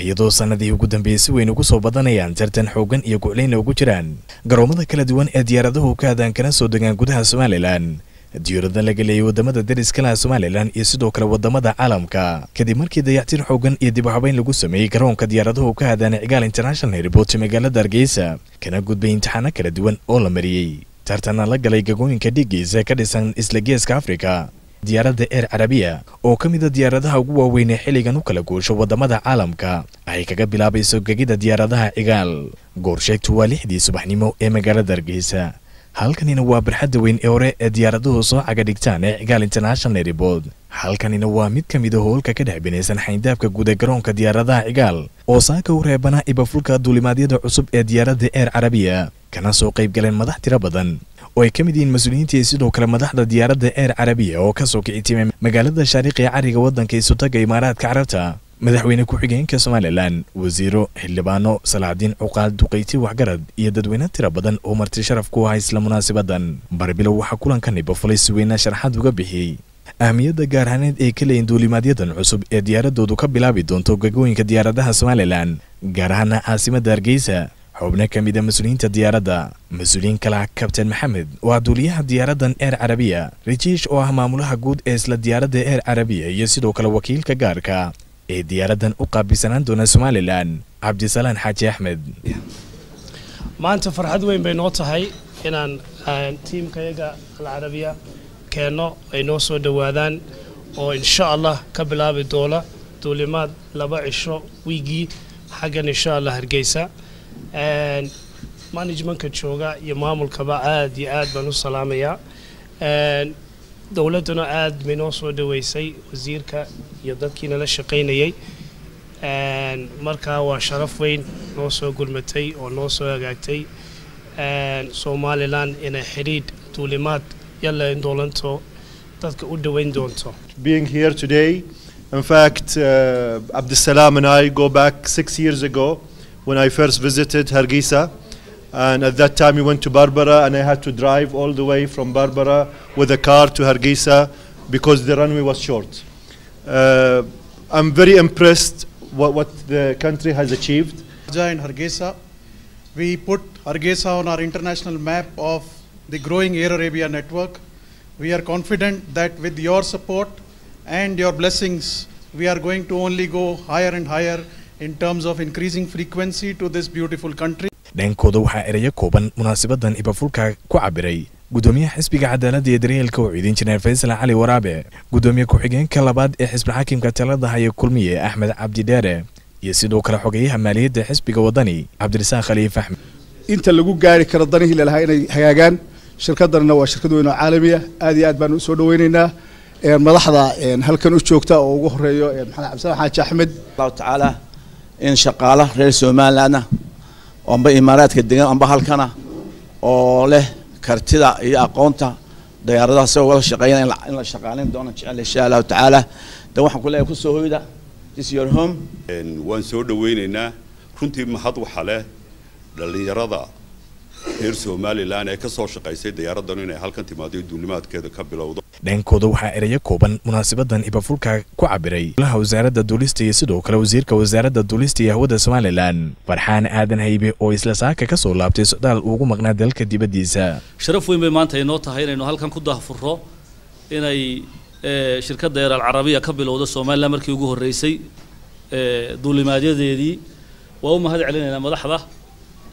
Iyadoo sanadihii ugu dambeeyey si weyn ugu soo badanayaan tartan xoogan iyo guclayna ugu jiraan garoomada kala duwan ee diyaaradahu ka hadaan kana soo degaan gudaha Somaliland, diyaarada laga leeyay wadamada dariska la Somaliland iyo sidoo kale wadamada caalamka, kadib markii dayactir xoogan iyo dib u habeyn lagu sameeyey garoonka diyaaradahu ka hadaan Cigaal International Airport magaalada Hargeysa, kana gudbay imtixaano kala duwan oo la mariyey, tartana la galay gagooyinka dhigiisa ka dhisan isla geeska Afrika. Diyaaradda Air Arabia oo ka mid ah diyaaradaha ugu waaweyn ee xilligan u kala goosho wadamada caalamka ay kaga bilaabayso gegida diyaaradaha Cigaal. Goorsheegtu waa 6dii subaxnimo ee magaalada Hargeysa. Halkanina waa barxadda weyn ee hore ee diyaaraduhu soo caga dhigtaan ee Cigaal International Airport. Halkanina waa mid ka mid ah hoolka ka dhex binaysan xayndaabka guud ee garoonka diyaaradaha Cigaal oo saaka u reebana ibafulka duulimaadyada cusub ee diyaaradda Air Arabia, kana soo qayb galeen madax tiro badan oo ay ka mid yihiin mas-uuliyiinta iyo sidoo kale madaxda diyaaradda Air Arabia oo kasoo kici timay magaalada Shaariq ee cariga waddanka Isutaga Imaaraadka Carabta, madaxweyne ku-xigeenka Somaliland, wasiiro, xildhibaano, salaadiin, cuqaal, duqeyti, waxgarad iyo dadweyne tiro badan oo marti sharaf ku ahaa isla munaasabadan. Barbilow waxaa kulankan ibafulay si weyna sharaxaad uga bixiyey ahmiyadda gaar ahaaneed ee ka leeyihin duulimaadyadan cusub ee diyaaradoodu ka bilaabi doonto gagooyinka diyaaradaha Somaliland, gaar ahaana caasimadda Hargeysa. Xubno ka mid a mas-uuliyiinta diyaaradda, mas-uuliyiin kale, Kabtain Maxamed waa duuliyaha diyaaraddan Air Arabia, Rajiish oo ah maamulaha guud ee isla diyaaradda Air Arabia, iyo sidoo kale wakiilka gaarka ee diyaaraddan u qaabilsanaan doona Somaliland, Cabdisalaan Xaaji Axmed. Maanta farxad weyn bay noo tahay inaan tiimkayaga Alcarabiya keenno, ay noo soo dhowaadaan oo insha Allah ka bilaabi doona duulimaad 2 cisho wiigii xaggan insha Allah Hargeysa. Managementka jooga iyo maamulkaba aad iyo aad baan u salaamayaa. Dowladduna aad bay noo soo dhoweysay, wasiirka iyo dadkii nala shaqaynayay. Markaa waa sharaf weyn noo soo gurmatay oo noo soo hagaagtay Somaliland inay xidhiidh duulimaad yalla in doolanto dadka u dhoweyn doonto. Being here today, in fact, Abdussalam and I go back 6 years ago when I first visited Hargeisa. And at that time we went to Barbara, and I had to drive all the way from Barbara with a car to Hargeisa because the runway was short. I'm very impressed what the country has achieved. In Hargeisa, we put Hargeisa on our international map of the growing Air Arabia network. We are confident that with your support and your blessings, we are going to only go higher and higher in terms of increasing frequency to this beautiful country. Dhankooda waxaa ereyo kooban munaasabadan ibafulka ku cabiray gudoomiyaha xisbiga cadaaladda iyo daryeelka u ciidin jineer Faysal Cali Waraabe, gudoomiye ku-xigeenka labaad ee xisbi xaakimka talada haya Kulmiye Axmed Cabdi Dheere, iyo sidoo kale xogeyaha maaliyadda xisbiga Wadani Cabdirasaaq Khaliif Axmed. Inta lagu gaari karo danihii lalahaa inay hagaagaan, shirkaddanna waa shirkad weyn oo caalami ah. Aad iyo aad baanu usoo dhaweynaynaa madaxda halkan u joogta oo ugu horeeyo Maxamed Cabdisalaam Xaaji Axmed. Allahu tacaala in shaqaala reer Somalilandna amba Imaaraadka degan amba halkana oo leh kartida iyo aqoonta diyaaradaha si wada shaqeeyaan in la shaqaaleyn doono jecel insha Allahu tacaala. Dan waxaan ku leeyahay kusoo hoyda, this is your home. Waan soo dhaweynaynaa runtii. Mahad waxa leh dhallinyarada reer Somaliland ee ka soo shaqaysay diyaaraddan inay halkan timaado duulimaadkeeda ka bilowdo. Dhankooda waxaa ereyo kooban munaasabadan ibafulka ku cabiray golaha wasaaradda duulista iyo sidoo kale wasiirka wasaaradda duulista iyo hawada Somaliland Farxaan Aadan Haybe oo isla saaka ka soo laabtay socdaal ugu maqnaa dalka dibaddiisa. Sharaf weyn bay maanta inoo tahay inaynu halkan ku daahfurro inay shirkadda Air Alcarabiya ka bilowdo Somaliland markii ugu horreysay duulimaadyadeedii. Waa u mahad celinaynaa madaxda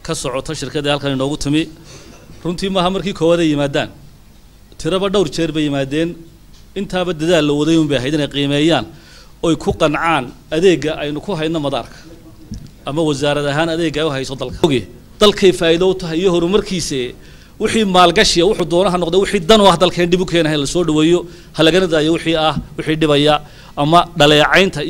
ka socota shirkadda halkan inoogu timi. Runtii maaha markii koowaad ay yimaadaan, tiraba dhowr jeer bay yimaadeen. Intaaba dadaal la waday un bay ahayd inay qiimeeyaan oy ku qancaan adeegga aynu ku hayno madaarka ama wasaarad ahaan adeegga ay u hayso dalka. Dalkay faa'iido u tahay iyo horumarkiisa wixii maalgashiya wuxuu doonaha noqday, wixii dan u ah dalkeen dib u keenahay la soo dhaweeyo, ha lagana daayo wixii ah wixii dhibaya ama dhaleecaynta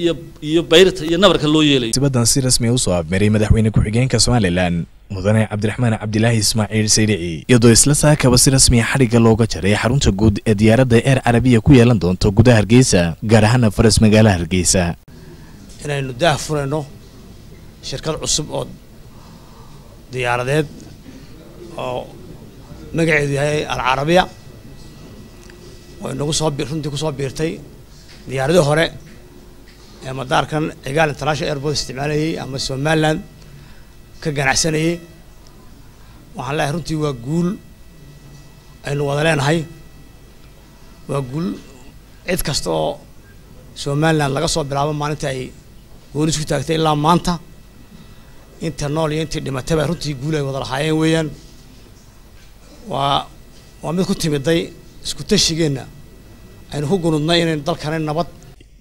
iyo bayrta iyo nabarka loo yeelayo. Sibadan si rasmi u soo afmaray madaxweyne ku-xigeenka Somaliland mudane Cabdiraxmaan Cabdilaahi Ismaaciil Sayrici, iyadoo isla saakaba si rasmiya xadhigga looga jaray xarunta guud ee diyaaradda Air Carabiya ku yeelan doonto gudaha Hargeysa, gaar ahaana faras magaalaha Hargeysa. Inaynu daah furayno shirkad cusub oo diyaaradeed oo magaceedu yahay Alcarabiya oo inagu soo runtii kusoo biirtay diyaaradii hore Ee madaarkan Cigaal International Airport isticmaalayay ama Somaliland ka ganacsanayay, waxaan leeyahay runtii waa guul aynu wada leenahay. Waa guul cid kasta oo Somaliland laga soo bilaabo maalinta ay gooni isku taagtay ilaa maanta, inta nool iyo intii dhimatayba, runtii guul ay wada lahaayeen weeyaan. Waa mid ku timiday isku tashigeenna aynu ku gunudnay inaynu dalkana nabad.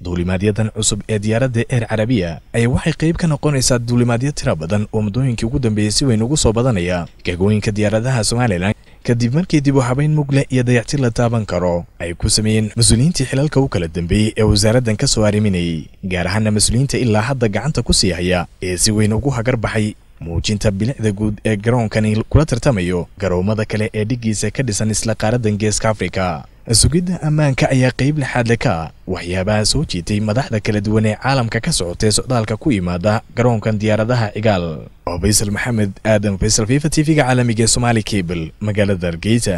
Duulimaadyadan cusub ee diyaaradda Air Carabiya ayaa waxay qayb ka noqonaysaa duulimaadyo tira badan oo muddooyinkii ugu dambeeyey si weyn ugu soo badanaya gagooyinka diyaaradaha Somalilan, kadib markii dib u habayn mugle iyo dayactir la taaban karo ay ku sameeyeen mas-uuliyiintii xilalka u kala dambeeyey ee wasaaraddan ka soo arriminayay, gaar ahaana mas-uuliyiinta ilaa hadda gacanta ku sii haya ee si weyn ugu hagar baxay muujinta bilicda guud ee garoonkani kula tartamayo garoomada kale ee dhiggiisa ka dhisan isla qaaradan Geeska Afrika. Sugidda ammaanka ayaa qayb lixaadle ka ah waxyaabaha soo jiitay madaxda kala duwan ee caalamka ka socotay socdaalka ku yimaada garoonkan diyaaradaha Cigaal. Oo Faysal Maxamed Aadan, Faysal FIFA, TV-ga caalamiga ee Somaali Cable, magaalada Hargeysa.